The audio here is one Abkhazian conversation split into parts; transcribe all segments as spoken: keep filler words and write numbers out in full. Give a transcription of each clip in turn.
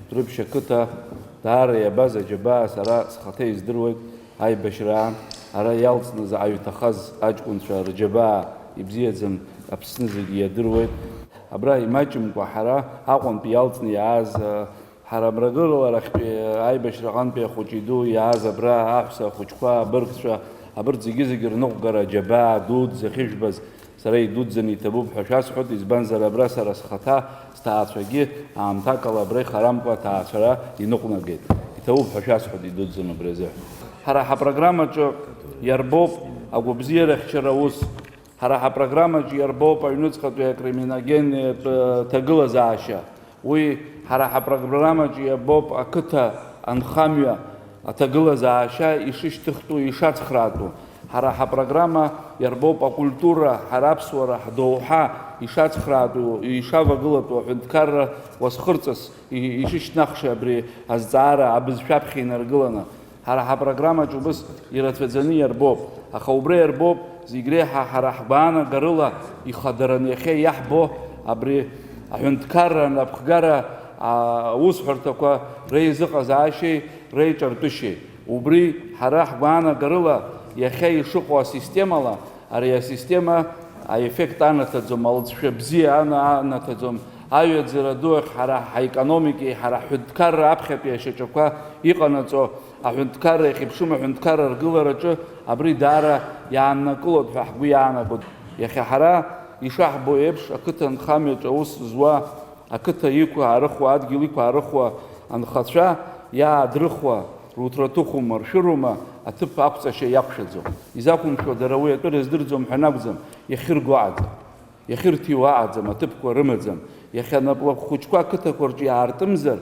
Дәрыԥшь ақыҭа даара иабаз аџьабаа сара схаҭа издыруеит, аибашьраан ара иалҵны заҟа иҭахаз аҷкәынцәа рџьабаа ибзиаӡам, Аԥсны зегьы иадыруеит. Абра имаҷымкәа ҳара Аҟәантәи иалҵны иааз, ҳара Мрагыларахьтәи аибашьраҟынтәи ахәыҷи ду иааз абра аҳәса ахәыҷқәа, абыргцәа, абырҭ зегьы-зегьы рныҟәгара аџьабаа дуӡӡа ахьыжәбаз, сара идуӡӡаны иҭабуп ҳәа шәасҳәоит, избанзар, абра сара схаҭа, сҭаацәагьы аамҭакала абра ихарамкәа аҭаацәара иныҟәнагеит. Иҭабуп ҳәа шәасҳәоит идуӡӡаны убри азыҳәан. Ҳара ҳапрограммаҿы иарбоуп агәабзиарахьчара аус. Ҳара ҳапрограммаҿы иарбоуп аҩныҵҟатәи акриминогеннитә, э, ҭагылазаашьа. Уи ҳара ҳапрограммаҿы иабоуп ақыҭа анхамҩа аҭагылазаашьа ишышьҭыхтәу, ишацхраатәу. Ҳара ҳапрограмма иарбоуп акультура, ҳара аԥсуара, ҳдоуҳа ишацхраатәу, ишавагылатәу аҳәынҭқарра уасхырҵас и-, ишышьҭнахша абри азҵаара абызшәаԥхьа инаргыланы. Ҳара ҳапрограммаҿ убыс ирацәаӡаны иарбоуп, аха убра иарбоуп зегь реиҳа ҳара ҳгәаанагарыла ихадараны иахьа иаҳбо абри аҳәынҭқарра анапхгара аусҳәарҭақәа реизыҟазаашьеи реиҿартәышьеи. Убри ҳара ҳгәаанагарыла иахьа ишыҟоу асистемала, ари асистема аеффект анаҭаӡом, алҵшәа бзиа ана-, анаҭаӡом, аҩаӡара ду ахь ҳара ҳаекономикеи ҳара ҳҳәынҭқарра аԥхьатәи ашьаҿақәа иҟанаҵо аҳәынҭқарра иахьеиԥшым аҳәынҭқарра аргылараҿы абри даара иааннакылоит ҳәа ҳгәы иаанагоит. Иахьа ҳара ишаҳбо еиԥш, ақыҭа нхамҩаҿы аус зуа, ақыҭа иқәаарыхуа, адгьыл иқәаарыхуа анхацәа иаадрыхуа, руҭраҭыхума, ршәырума, аҭыԥ ақәҵашьа иақәшәаӡом. Изақәымшәо дара уи атәы рыздырӡом ҳәа анакәӡам, иахьырго аӡам. Иахьырҭиуа аӡам, аҭыԥқәа рымаӡам. Иахьа наплакә хәыҷқәа ақыҭақәа рҿы иаартымзар,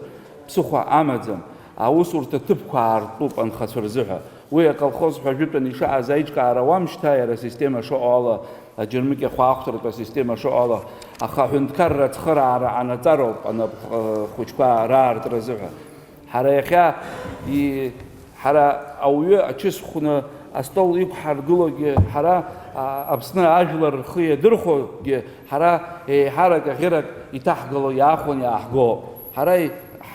ԥсыхәа амаӡам. Аусурҭа ҭыԥқәа аартуп анхацәа рзыҳәа. Уи аколхоз ҳәа ажәытәан ишааз аиҿкаара ауам шьҭа, иара асистема шыҟоу ала, аџьармыкьахә аахәҭратә асистема шыҟоу ала, аха аҳәынҭқарра ацхыраара анаҵароуп анап-, хәыҷқәа раартра азыҳәа. Ҳара иахьа и-, ҳара ауаҩы ачыс хәны астол иқәҳаргылогьы, ҳара, а, Аԥсны ажәлар рхы иадырхәогьы, ҳара еиҳарак аӷьырак иҭаҳгало иаахәаны иааҳго. Ҳара и-,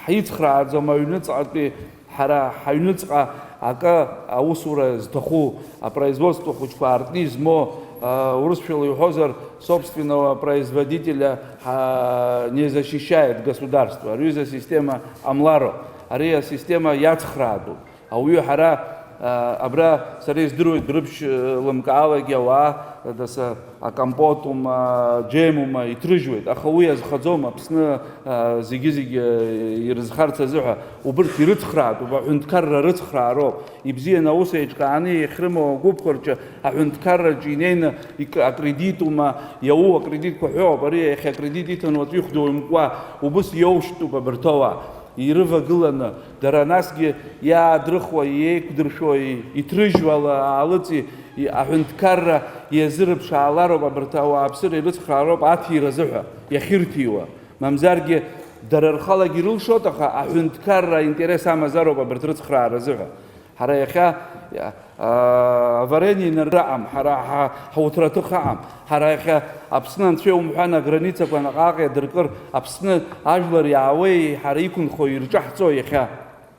ҳицхрааӡом аҩныҵҟатәи, ҳара ҳаҩныҵҟа акы аусура зҭаху, апроизводство хәыҷқәа аартны измоу, а, урысшәала иуҳәозар, собственного производителя ҳа-, не защищает государство. Ари аҩыза асистема ҟамлароуп. Ари асистема иацхраатәуп. Ауаҩы ҳара, а, абра сара издыруеит, Дәрыԥшь, э, лымкаалакгьы ауаа, даса, акомпотума, аџьемума иҭрыжьуеит, аха уи азхаӡом, Аԥсны, а, зегьы-зегьы, э, ирызхарц азыҳәа. Убырҭ ирыцхраатәуп, аҳәынҭқарра рыцхраароуп. Ибзианы аус еиҿкааны иахьрымоу агәыԥқәа рҿы аҳәынҭқарраҿы инеины ик-, акредитума иауу акредитқәа ҳәоуп. Ари иахьа акредит иҭан уаҵәы ихәда умкуа, убыс иоушьҭуп абарҭ ауаа. Ирывагыланы, дара насгьы иаадрыхуа, иеиқәдыршәо, и-, иҭрыжьуа ала-, аалыҵи, и-, аҳәынҭқарра иазырыԥшаалароуп абарҭ ауааԥсыра ирыцхраароуп аҭира азыҳәа, иахьырҭиуа. Мамзаргьы, дара рхалагьы ирылшоит, аха аҳәынҭқарра аинтерес амазароуп абарҭ рыцхраара азыҳәа. Ҳара иахьа, а, аварение инарыҟам, ҳара ҳа-, ҳауҭраҭых аҟам, ҳара иахьа Аԥсны анцәа иумҳәан, аграницақәа наҟ-ааҟ иадыркыр, Аԥсны ажәлар иаауеи, ҳара иқәынхо ирҿаҳҵо иахьа?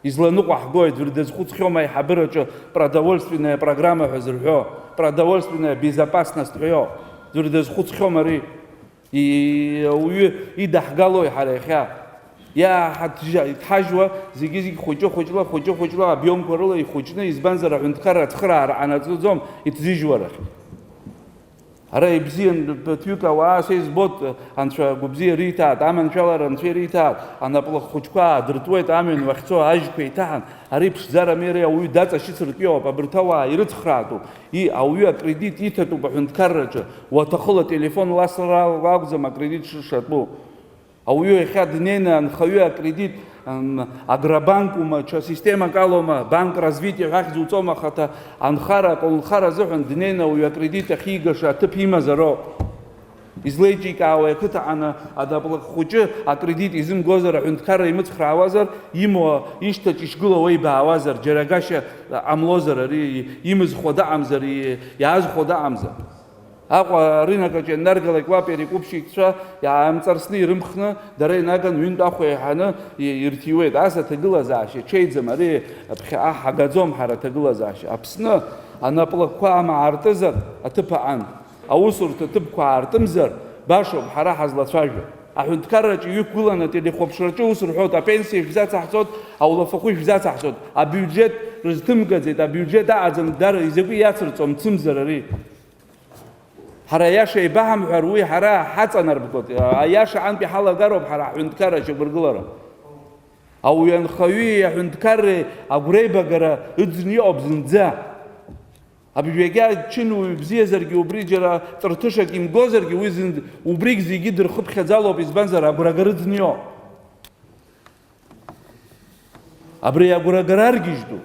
Изланыҟәаҳгои, аӡәыр дазхәыцхьоума аиҳабыраҿы продовольственная программа ҳәа зырҳәо, продовольственная безопасность ҳәа иоуп, аӡәыр дазхәыцхьоума ари? И-, ауаҩы идаҳгалои ҳара иахьа? Иааҳаҭжьа-, иҭҳажьуа зегьы-зегь хәыҷы-хәыҷла, хәыҷы-хәыҷла, обиомқәа рыла ихәыҷны, избанзар, аҳәынҭқарра ацхыраара ҟанаҵаӡом, иҭзыжьуа рахь. Ара ибзиан ԥыҭҩык ауаа, са избоит, анцәа гәыбзиа риҭааит, аманшәалара анцәа ириҭааит, анаплакы хәыҷқәа аадыртуеит, амҩан уахьцо ажьқәа еиҭаҳан, ари ԥшӡарами, ари ауаҩы даҵашьыцыртә иоуп, абарҭ ауаа ирыцхраатәуп, и, ауаҩы акредит иҭатәуп аҳәынҭқарраҿы, уаҭахыла телефон ласра акәӡам акредит шышатәу. Ауаҩы иахьа днеины анхаҩы акредит, м, агробанк ума, ҽа системак алоума, банк развития ҳәа ахьӡ уҵома, ахаҭа анхара, аколнхара азыҳәан днеины ауаҩы акредит ахьигаша аҭыԥ имазароуп. Излеиҿикаауеи, ақыҭаҟны анаплакы хәыҷы акредит изымгозар, аҳәынҭқарра имыцхраауазар, имоу ишьҭаҿ ишгылоу уеибаауазар, џьара агашьа ҟамлозар, ари имызхуа дыҟамзар, и-, иаазхәо дыҟамзар? Аҟәа арынок аҿы ианнаргалак, уа перекупщикцәа иаамҵарсны ирымхны, дара инаган ҩынтә ахә еиҳаны и-, ирҭиуеит. Ас аҭагылазаашьа ҽеиӡам, ари ԥхьаҟа ҳагаӡом ҳара аҭагылазаашьа. Аԥсны анаплакқәа амаа артызар, аҭыԥ аҟан. Аусурҭа ҭыԥқәа аартымзар, башоуп ҳара ҳазлацәажәо. Аҳәынҭқарраҿы иҩықәгыланы ателехәаԥшраҿы ус рҳәоит, апенсиа шәзацаҳҵоит, аулафахәы шәзацаҳҵоит, абиуџьеҭ рызҭымгаӡеит, абиуџьеҭ аҟаӡам, дара изакәи иацырҵо, мцымзар ари? Ҳара аиаша еибаҳамҳәар, уи ҳара ҳаҵанарбгоит. Аиаша антәи ҳалагароуп ҳара ҳҳәынҭқарра ашьақәыргылара. Ауаҩы анхаҩи аҳәынҭқарреи агәреибагара ыӡны иҟоуп зынӡа. Абжәагьы ачынуаҩ бзиазаргьы убри џьара ҵырҭышак имгозаргьы, уи зынӡ-, убригь зегьы дырхыԥхьаӡалоуп, избанзар, агәрагара ыӡны иҟоуп. Абри агәрагара аргьежьтәуп.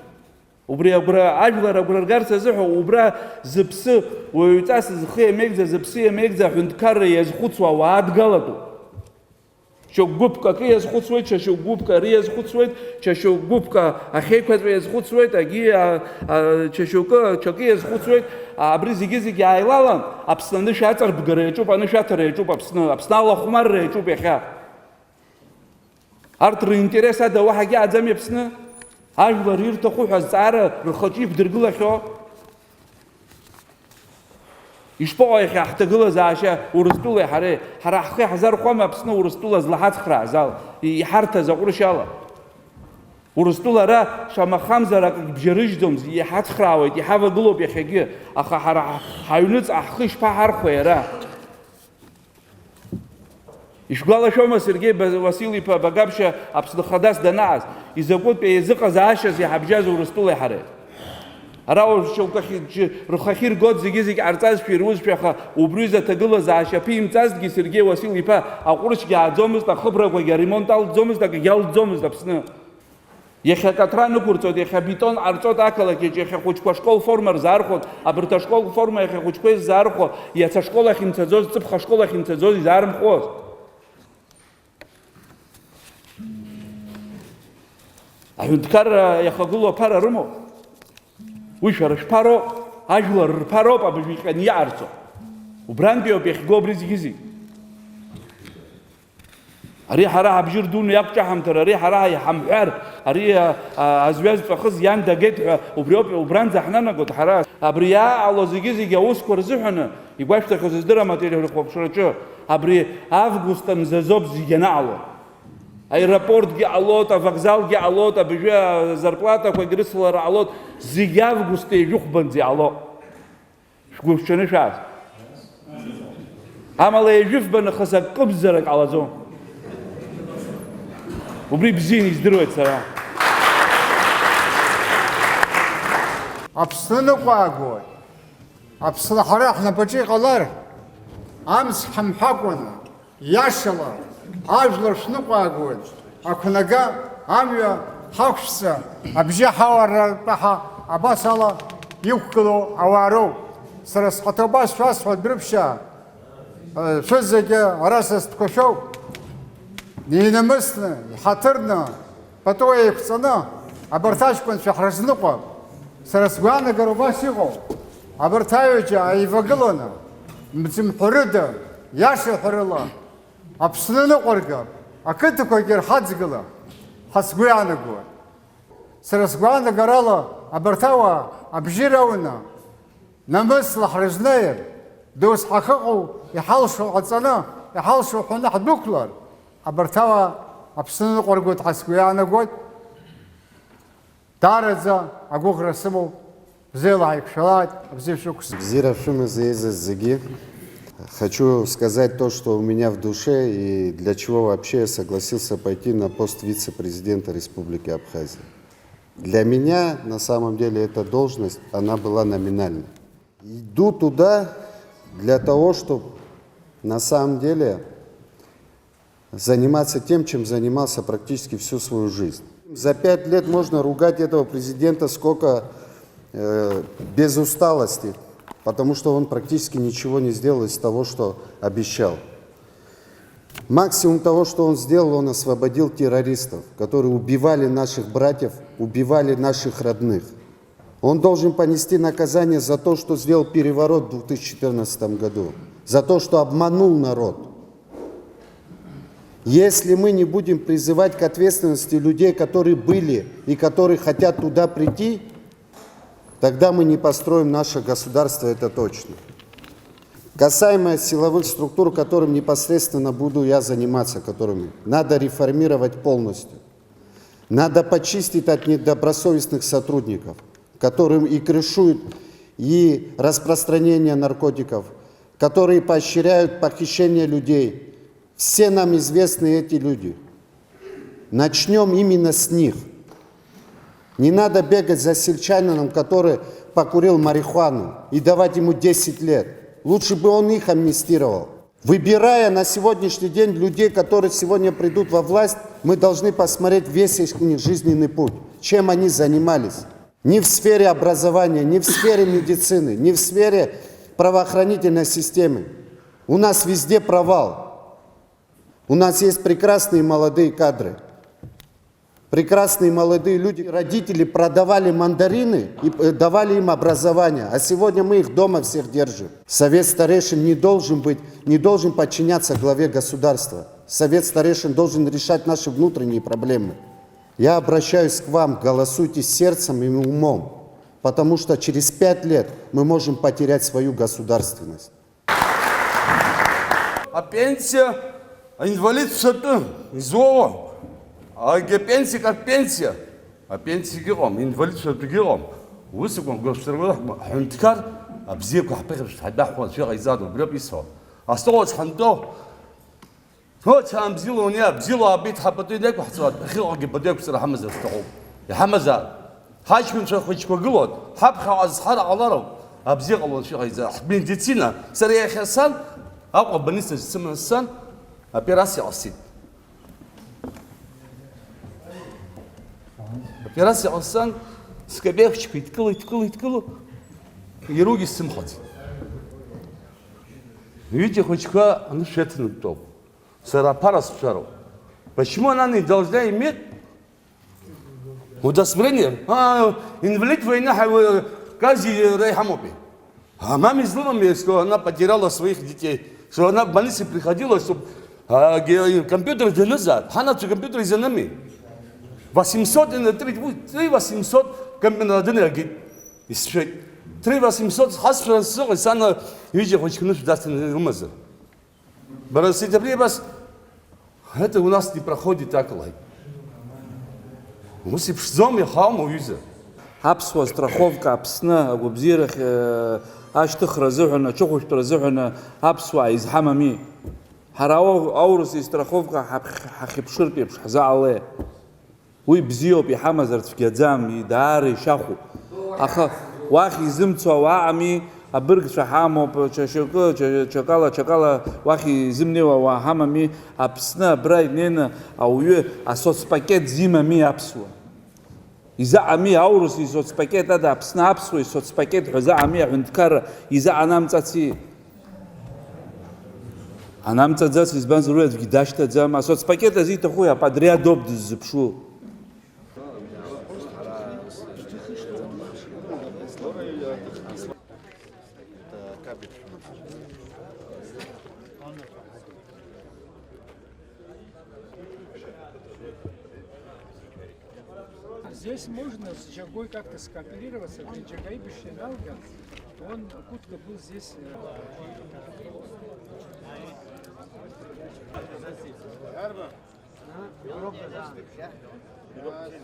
Убри агәра, ажәлар агәра ргарц азыҳәа, убра зыԥсы уаҩҵас зхы иамеигӡа, зыԥсы иамеигӡа аҳәынҭқарра иазхәыцуа ауаа дгалатәуп. Шьоук гәыԥк акы иазхәыцуеит, ҽа шьоук гәыԥк ари иазхәыцуеит, ҽа шьоук гәыԥк ахеиқәаҵәа иазхәыцуеит, агьи, а, а, ҽа шьоукы ҽакы иазхәыцуеит. А, абри зегьы-зегьы ааилалан, Аԥсны анышә аҵарбгара иаҿуп, анышә аҭара иаҿуп Аԥсны, Аԥсны алахәмарра иаҿуп иахьа. Арҭ ринтерес ада уаҳагьы ааӡами Аԥсны? Ажәлар ирҭаху ҳәа азҵаара рхаҿы иқәдыргылахьоу? Ишԥаҟоу иахьа ҳҭагылазаашьа Урыстәылеи ҳареи? Ҳара ҳхы иаҳзархәама Аԥсны Урыстәыла злаҳацхрааз ала, и-, иҳарҭаз аҟәрышьала? Урыстәыла ара шамахамзар акгьы бжьарыжьӡомызт, иҳацхраауеит, иҳавагылоуп иахьагьы, аха ҳара ҳ-, ҳаҩныҵҟа ҳхы ишԥаҳархәеи ара? Ишәгәалашәома Сергеи Ба-, Васил-иԥа Багаԥшьа Аԥсны Хадас данааз, изакәытә еизыҟазаашьази ҳабжьаз Урыстәылеи ҳареи? Ара уажә шьоукы ахьыҷ-, рхахьы иргоит зегьы-зегь ҟарҵазшәа, ирузшәа, аха убри изы аҭагылазаашьа аԥимҵазҭгьы Сергеи Васил-иԥа аҟәрышьгьы ааӡомызт, ахыбрақәагьы аремонт алҵӡомызт, акгьы алҵӡомызт Аԥсны. Иахьа акаҭра нықәырҵоит, иахьа абетон ҟарҵоит ақалақь аҿы, иахьа ахәыҷқәа ашкол форма рзаархәоит, абарҭ ашкол форма иахьа ахәыҷқәа иззаархәо, иацы ашкол ахь имцаӡоз, ҵыԥх ашкол ахь имцаӡоз изаарымхуаз. Аҳәынҭқарра иахагылоу аԥара рымоуп. Уи шәара шәԥароуп, ажәлар рԥароуп абыржәы иҟьаны иҟарҵо. Убрантәи ауп иахьго абри зегьы-зегь. Ари ҳара ҳабжьы рдуны иақәҿаҳамҭар, ари ҳара иҳамҳәар, ари, а, а, азҩа зҵәахыз иан дагеит ҳәа, убриоуп, убранӡа ҳнанагоит ҳара. Абри иааҟало зегьы-зегьы аусқәа рзыҳәаны игәашәҭахьоу сыздырам ателехәаԥшраҿы. Абри август амзазоуп зегьы анаҟало. Аеропортгьы ҟалоит, авокзалгьы ҟалоит, абыржәы азарплатақәагь рыцлара ҟалоит, зегьы август ҩажәихәбанӡа иҟало. Шәгәышәҽаны шәааз. Амала ҩажәифба нахыс акымзарак ҟалаӡом. Убри бзианы издыруеит сара. Аԥсны ныҟәаагоит. Аԥсны ҳара ҳнапаҿы иҟалар, амц ҳамҳәакәаны, иашала, ажәлар шәныҟәаагоит, ақәнага, амҩа ҳақәшәҵа, абжьы ҳауаратәы ҳа абас ала иқәгылоу ауаа роуп. Сара схаҭа убас шәасҳәоит, Дәрыԥшьаа, шәызегьы ара са стәқәа шәоуп. Инамысны, иҳаҭырны, пату еиқәҵаны, абарҭ аҷкәынцәа ҳрызныҟәап. Сара сгәаанагара убас иҟоуп. Абарҭ аҩыџьа ааивагыланы, мцымҳәарыда, иаша ҳәарыла, Аԥсны ныҟәаргап, ақыҭақәагьы рхаҵгыла, ҳәа сгәы иаанагоит. Сара сгәаанагарала, абарҭ ауаа абжьы рауны, намысла ҳрызнеир, досҳа ҳахьыҟоу иҳалшо ҟаҵаны, иҳалшо ҳәаны ҳдәықәлар, абарҭ ауаа Аԥсны ныҟәаргоит ҳәа сгәы иаанагоит. Даараӡа агәыӷра сымоуп, бзиала ҳаиқәшәалааит, абзиа шәықәсҵ. Бзиара шәымаз еизаз зегьы, Хочу сказать то, что у меня в душе и для чего вообще я согласился пойти на пост вице-президента Республики Абхазия. Для меня, на самом деле, эта должность, она была номинальной. Иду туда для того, чтобы на самом деле заниматься тем, чем занимался практически всю свою жизнь. За пять лет можно ругать этого президента сколько, э, без усталости, потому что он практически ничего не сделал из того, что обещал. Максимум того, что он сделал, он освободил террористов, которые убивали наших братьев, убивали наших родных. Он должен понести наказание за то, что сделал переворот в две тысячи четырнадцатом году, за то, что обманул народ. Если мы не будем призывать к ответственности людей, которые были и которые хотят туда прийти, тогда мы не построим наше государство, это точно. Касаемо силовых структур, которым непосредственно буду я заниматься, которыми надо реформировать полностью. Надо почистить от недобросовестных сотрудников, которые и крышуют и распространение наркотиков, которые поощряют похищение людей. Все нам известны эти люди. Начнём именно с них. Не надо бегать за сельчанином, который покурил марихуану, и давать ему десять лет. Лучше бы он их амнистировал. Выбирая на сегодняшний день людей, которые сегодня придут во власть, мы должны посмотреть весь их жизненный путь, чем они занимались. Ни в сфере образования, ни в сфере медицины, ни в сфере правоохранительной системы. У нас везде провал. У нас есть прекрасные молодые кадры. Прекрасные молодые люди, родители продавали мандарины и, э, давали им образование, а сегодня мы их дома всех держим. Совет старейшин не должен быть, не должен подчиняться главе государства. Совет старейшин должен решать наши внутренние проблемы. Я обращаюсь к вам, голосуйте сердцем и умом, потому что через пять лет мы можем потерять свою государственность. Апенсиа аинвалидцәа атәы изуоу, егьи апенсиак апенсиа, апенсиагьы ыҟам, инвалидцәа атәгьы ыҟам. Ус акәым, гәаԥсыргәыла ҳәынҭқар абзиақәа ҳԥыхьашәҭ ҳадаҳуа аӡәы иҟаиҵада, убриоуп исҳәо. Астол аҿы ҳантәоу, ҳоцәаан бзиала униа, бзиала уаабеит, ҳа пату инеиқәаҳҵо, адәахьыҟагьы пату еиқәҵара ҳамазар сҭахуп. Иҳамазаап. Ҳаҷкәынцәа хәыҷқәа гылоит, ҳаԥхьаҟа зхара ҟалароуп, абзиа ҟалоит шәыҟаиҵа. Ҳмедицина, сара иахьа сан, Аҟәа абольницаҿ сыманы сцан, операциа ҟасҵеит. Операциа ҟасҵан, скапеи ахәыҷқәа иҭкыло, иҭкыло, иҭкыло, иругьы сцымхаӡеит. Ҩыџьа хәыҷқәа анышә иаҭаны дтәоуп. Сара аԥара сшәароуп. Почему она не должна иметь удостоверение? А, инвалид войны, ҳа-, кази реиҳамоупи. А маме зломам, что она потеряла своих детей, что она в больнице приходила, чтоб, а, ге-, компьютер данызаат, ҳанацәа компьютер изанами. Восемьсот, три, три восемьсот компьютер дынагеит, исшәеит. Три восемьсот ҳасҳәаран сыҟаз, сан ҩыџьа хәыҷқәа нышә дацны ирымазар. Бара сеиҵбы абас, это у нас не проходит так лайк. Ус иԥшӡом, иахаума, уҩыза? Аԥсуа страховка Аԥсны агәабзиарахь, э, ашьҭыхра азыҳәан, аҽыхәышәтәра азыҳәан аԥсуаа изҳамами? Ҳара ау-, аурыс истраховка ҳаԥх-, ҳахьыԥшыртә еиԥш ҳзаҟалеи? Уи бзиоуп, иҳамазар цәгьаӡам, и-, даара ишьахәуп. Аха уахь изымцо ауаа ыҟами, абыргцәа ҳамоуп, ҽа шьоукы, ҽа-, ҽакала, ҽакала уахь изымнеиуа ауаа ҳамами, Аԥсны абра инеины ауаҩы асоцпакет зимами аԥсуа? Изаҟами аурыс исоцпакет ада Аԥсны аԥсуа исоцпакет ҳәа заҟами аҳәынҭқарра изаҟанамҵаци? Анамҵаӡац, избанзар, уи аӡәгьы дашьҭаӡам. Асоцпакет азы иҭахуи, апатриот ауп дыззыԥшу. Здесь можно с Џьагои как-то скооперироваться, при Џьагои Бишеналга, он кутка был здесь. э,